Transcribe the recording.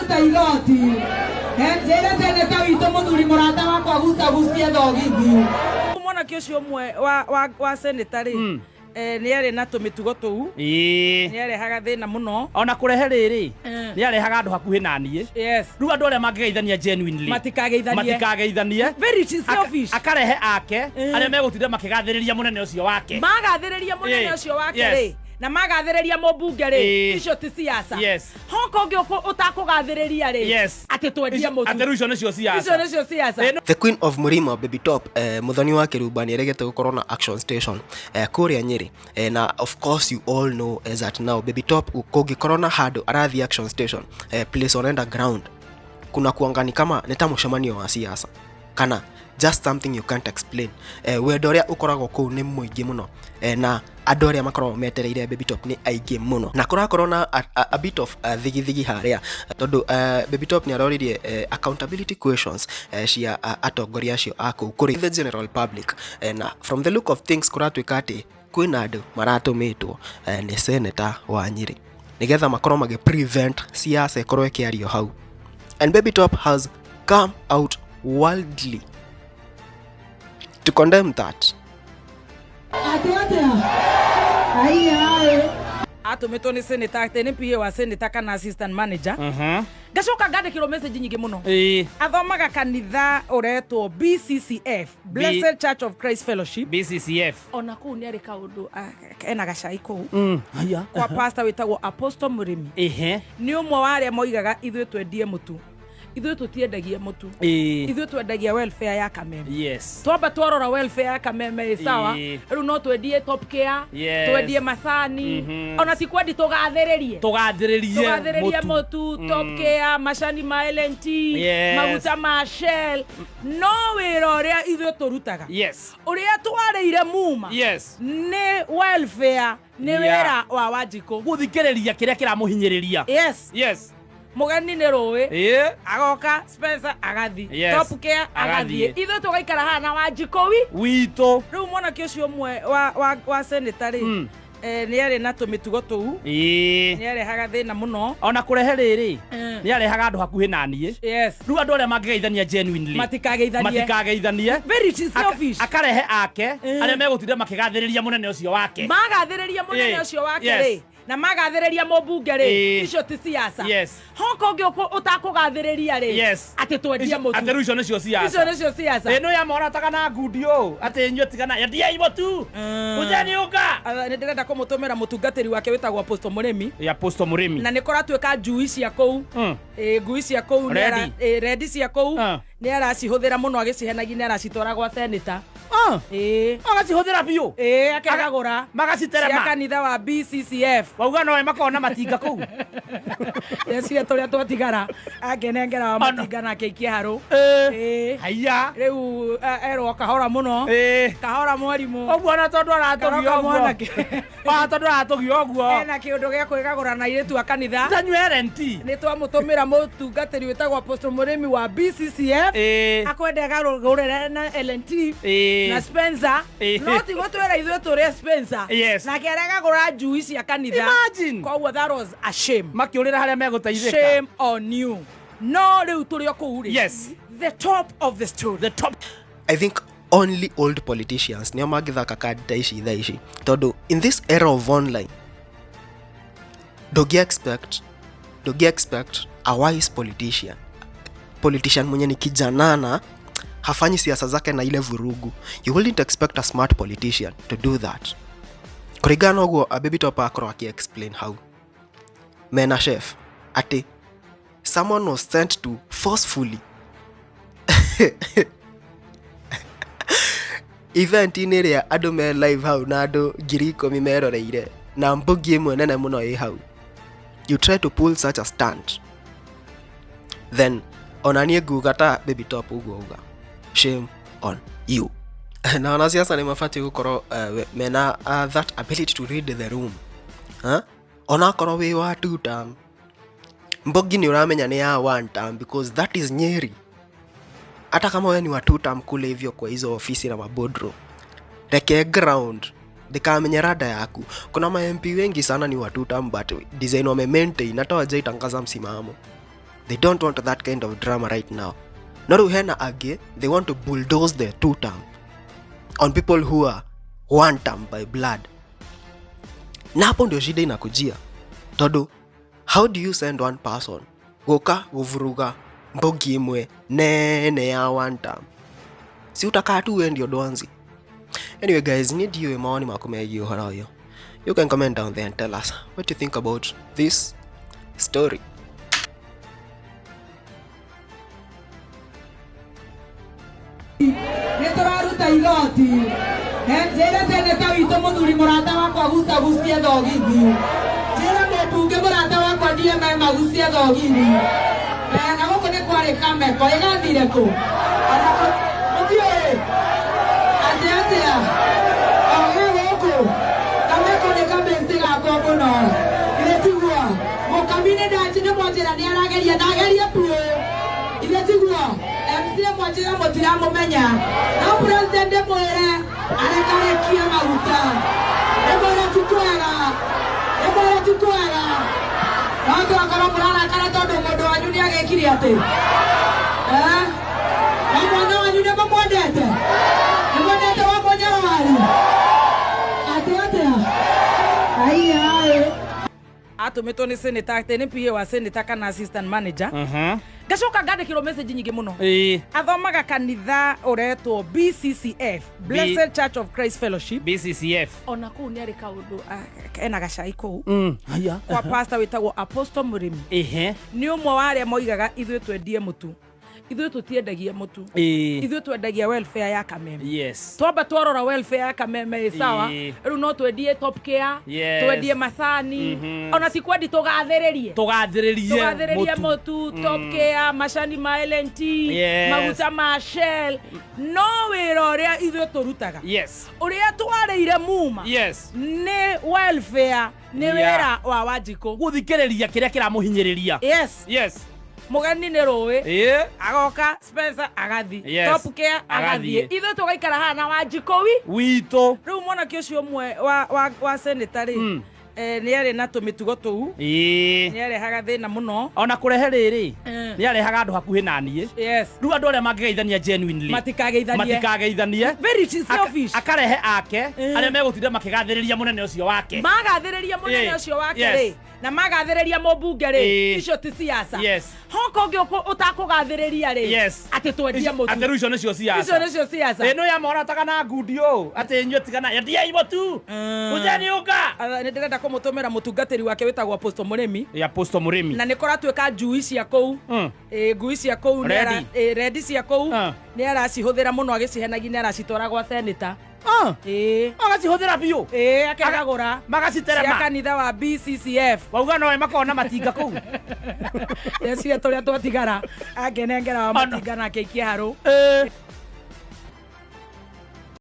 Tũraruta igoti. Njĩre seneta witũ mũthuri mũrata wakwa gucagucie thogithi. Mwanake ũcio ũmwe wa seneta rĩ, nĩ arĩ na tũmĩtugo tũu. Nĩ arehaga thĩna mũno. Ona kũrehe rĩrĩ, nĩ arehaga andũ hakuhĩ na niĩ. Rĩu andũ arĩa mangĩgeithania genuinely Matikageithanie. Matikageithanie. Very selfish. Akarehe ake arĩa megũtinda makĩgathĩrĩria mũnene ũcio wake. Magathĩrĩria mũnene ũcio wake rĩ, na magathĩrĩria mũmbunge rĩ, icio ti siasa. Hoka ũngĩ ũtakũgathĩrĩria rĩ, atĩ twendie mũtu. Atĩ rĩu icio nĩcio siasa. Icio nĩcio siasa. The Queen of Murima, Baby Top, Muthoni wa Kiruba nĩaregete gũkorwo na Action Station kũrĩa Nyeri, na of course you all know as at now Baby Top kũngĩkorwo na handũ arathiĩ Action Station, place on underground, kuna kuanga ni kama nĩ ta mũcemanio wa siasa kana just something you can't explain. Wendo ũrĩa ũkoragwo kũu nĩ mũingĩ mũno, na andũ arĩa makoragwo metereire Baby Top nĩ aingĩ mũno, na kũrakorwo na a bit of thigithigi harĩa tondũ Baby Top nĩ aroririe accountability questions cia atongoria acio a kũu kũrĩ the general public, na from the look of things kũratuĩka atĩ kwĩna andũ maratũmĩtwo nĩ senator wa Nyeri nĩgetha makorwo magĩ prevent siasa ĩkorwo ĩkĩario hau, and Baby Top has come out wildly to condemn that. Atĩ atĩa? Aiya. Atũmĩtwo nĩ senator, atĩ nĩ PA wa senator kana assistant manager. Ngacoka ngandĩkĩrwo message nyingĩ mũno. Athomaga kanitha ũretwo BCCF, Blessed Church of Christ Fellowship. BCCF. Ona kũu nĩ arĩ kaũndũ, ena gacai kũu. Haya. Kwa pastor wĩtagwo Apostle Mũrĩmi. Nĩ ũmwe wa arĩa moigaga ithuĩ twendie mũtu. Ithuĩ tũtiendagia mũtu. Ithuĩ twendagia welfare ya Kameme. Twamba twarora welfare ya Kameme ĩ sawa. Rĩu no twendie Top Care, twendie macani. Ona ti kwendi tũgathĩrĩrie. Tũgathĩrĩrie Tũgathĩrĩrie mũtu. mũtu, Top Care, macani ma L&T, maguta ma Shell. No wĩra ũrĩa ithuĩ tũrutaga. Ũrĩa twarĩire muma. Nĩ welfare, nĩ wĩra wa Wanjikũ. Gũthikĩrĩria kĩrĩa kĩramũhinyĩrĩria. Mũgeni nĩ rũĩ. Agoka Spencer agathi. Top Care agathiĩ. Agathiĩ. Ithuĩ tũgaikara haha na Wanjikũ wi. Witũ. Rĩu mwanake ũcio ũmwe wa senator rĩ, nĩ arĩ na tũmĩtugo tũu. Nĩ arehaga thĩna mũno. Ona kũrehe rĩrĩ, nĩ arehaga andũ hakuhĩ na niĩ. Rĩu andũ arĩa mangĩgeithania genuinely Matikageithanie. Matikageithanie. Very selfish. Akarehe ake arĩa megũtinda makĩgathĩrĩria mũnene ũcio wake. Magathĩrĩria mũnene ũcio wake rĩ, na magathĩrĩria mũmbunge rĩ, icio ti siasa. Hoka ũngĩ ũtakũgathĩrĩria rĩ, atĩ twendie mũtu. Atĩ rĩu icio nĩcio siasa. Icio nĩcio siasa. Ĩno ya morataga na ngundi ũũ, atĩ inyuĩ tigana, endiai mũtu. Kujeni ũka. Nĩ ndĩrenda kũmũtũmĩra mũtungatĩri wake wĩtagwo Apostle Mũrĩmi. Apostle Mũrĩmi. Na nĩ kũratuĩka njui cia kũu. Ngui cia kũu nĩ Ready. rendi cia kũu. Nĩ aracihũthĩra mũno agĩcihenagia, nĩ aracitwara gwa senator. Agacihũthĩra biũ. Akagagũra. Magaciterema. Cia kanitha wa BCCF. Wauga nowe makoragwo na matinga kũu. Eciria tũrĩa twatigara, akĩnengera wa matinga na akĩikia harũ. Haiya. Rĩu, erwo kahora mũno. Kahora mwarimũ. Ũguo na tondũ aratũgia Karoka ũguo. mwanake. Ona tondũ aratũgia ũguo. Ena kĩũndũ gĩa kwĩgagũra na airĩtu a kanitha. Tanyue L&T. Nĩ twamũtũmĩra mũtungatĩri wĩtagwo Apostle Mũrĩmi wa BCCF. Akwenda agarũrĩre na L&T. Na Spencer. No ti gũtwĩra ithuĩ tũrĩe Spencer. Nake aregagũra njui cia kanitha. Imagine. Koguo that was a shame. Makĩũrĩra harĩa megũteithĩka. Shame on you. No rĩu tũrĩ o kũu rĩ. The top of the story. The top. I think only old politicians nĩo mangĩthaka kandi ta ici thaa ici, tondũ in this era of online ndũngĩ expect a wise politician mwenye ni kijana na hafanyi siasa zake na ile vurugu. You wouldn't expect a smart politician to do that. Kũringana na ũguo, Baby Top akorwo aki explain how mena chef ati someone was sent to forcefully event-inĩ ĩrĩa andũ me live hau na andũ ngiri ikũmi meroreire na mbugi ĩmwe nene mũno ĩ hau. You try to pull such a stunt, then ona niĩ nguga ta Baby Top ũguo uga, shame on you. Na wanasiasa nĩ mabatiĩ gũkorwo mena that ability to read the room. Huh? Onakorwo wĩ wa two term, mbogi nĩ ũramenya nĩ ya one term because that is Nyeri. Hata kama wewe ni wa two term kule hivyo kwa hizo ofisi na maboardroom, reke ground ndikamenye rada yaku. Kuna ma MP wengi sana ni wa two term but design wame maintain, hata hawajaitangaza msimamo. They don't want that kind of drama right now. No rĩu hena angĩ, they want to bulldoze the two term on people who are one term by blood. Na hapo ndio shida inakujia, tondu how do you send one person gũka gũvuruga mbogi ĩmwe nene ya one term? Si utakaa tu we ndio dwanzi. Anyway guys, ni ndiũĩ mawoni maku megiĩ ũhoro ũyũ. You can comment down there and tell us what you think about this story. Nä tå raruta igoti. Njä re seneta witå må thuri må rata wakwa gucagucie thogithi, njä re må mbunge må rata wakwa DMM agucie thogithi. Na gå kå nä kwarä kameko ä gathire kå må tiå atä atä a o ä gå kå kameko nä kamĩcĩ gakwa må no ithe tiguo må kami nä nä mwanjä ra nä arageria na agerie biå ithe tiguo MC mwanjĩra mũtiramũmenya no president mwĩre arekarekie maguta, ndĩmwĩre ti kwega, ndĩmwĩre ti kwega, no tũgakorwo mũrarakara tondũ mũndũ wanyu nĩ agĩkire atĩ na mwana wanyu nĩ mũmwendete, nĩ mwendete wa mũnyarwari atĩ atĩa aiya atũmĩtwo nĩ senator atĩ nĩ PA wa senator kana assistant manager. Ngacoka ngandĩkĩrwo message nyingĩ mũno. Athomaga kanitha ũretwo BCCF, Blessed Church of Christ Fellowship. BCCF. Ona kũu nĩ arĩ kaũndũ ena gacai kũu Haya. kwa pastor wĩtagwo Apostle Mũrĩmi. Nĩ ũmwe wa arĩa moigaga ithuĩ twendie mũtu, ithuĩ tũtiendagia mũtu, ithuĩ twendagia welfare ya Kameme. Yes. Twamba twarora welfare ya Kameme ĩ sawa, rĩu no twendie Top Care, Yes. twendie macani, ona ti kwendi tũgathĩrĩrie Tũgathĩrĩrie tũgathĩrĩrie mũtu, Top Care, macani ma L&T, Yes. maguta ma Shell, no wĩra ũrĩa ithuĩ tũrutaga, Yes. ũrĩa twarĩire muma, Yes. nĩ welfare, nĩ wĩra wa Wanjikũ Gũthikĩrĩria kĩrĩa kĩramũhinyĩrĩria. Yes. Yes. Mũgeni nĩ rũĩ agoka Spencer agathi, Yes. Top Care agathiĩ, Agathiĩ. ithuĩ tũgaikara haha na Wanjikũ wi Witũ. Rĩu mwanake ũcio ũmwe wa senator rĩ, nĩ arĩ na tũmĩtugo tũu, nĩ arehaga thĩna mũno. Ona kũrehe rĩrĩ nĩ arehaga andũ hakuhĩ na niĩ. Yes. Rĩu andũ arĩa mangĩgeithania genuinely Matikageithanie. Matikageithanie. Very selfish. Akarehe ake arĩa megũtinda makĩgathĩrĩria mũnene ũcio wake. Magathĩrĩria mũnene ũcio wake rĩ, na magathĩrĩria mũmbunge rĩ, icio ti siasa. Yes. Hoka ũngĩ ũtakũgathĩrĩria rĩ, Yes. atĩ twendie mũtu. Atĩ rĩu icio nĩcio siasa. Icio nĩcio siasa. Ĩno ya morataga na ngundi ũũ atĩ inyuĩ tigana endiai mũtu. Kujeni unga. Nĩ ndĩrenda kũmũtũmĩra mũtungatĩri wake wĩtagwo Apostle Mũrĩmi. Ya Apostle Mũrĩmi. Na nĩ kũratuĩka njui cia kũu, ngui cia kũu nĩ Ready. rendi cia kũu nĩ aracihũthĩra mũno agĩcihenagia, nĩ aracitwara gwa senator. Agacihũthĩra biũ. Akagũra Magaciterema. cia kanitha wa BCCF. Wauga nowe makoragwo na matinga kũu. Ndeciria tũrĩa twatigara angenengera wa matinga nake aikie harũ.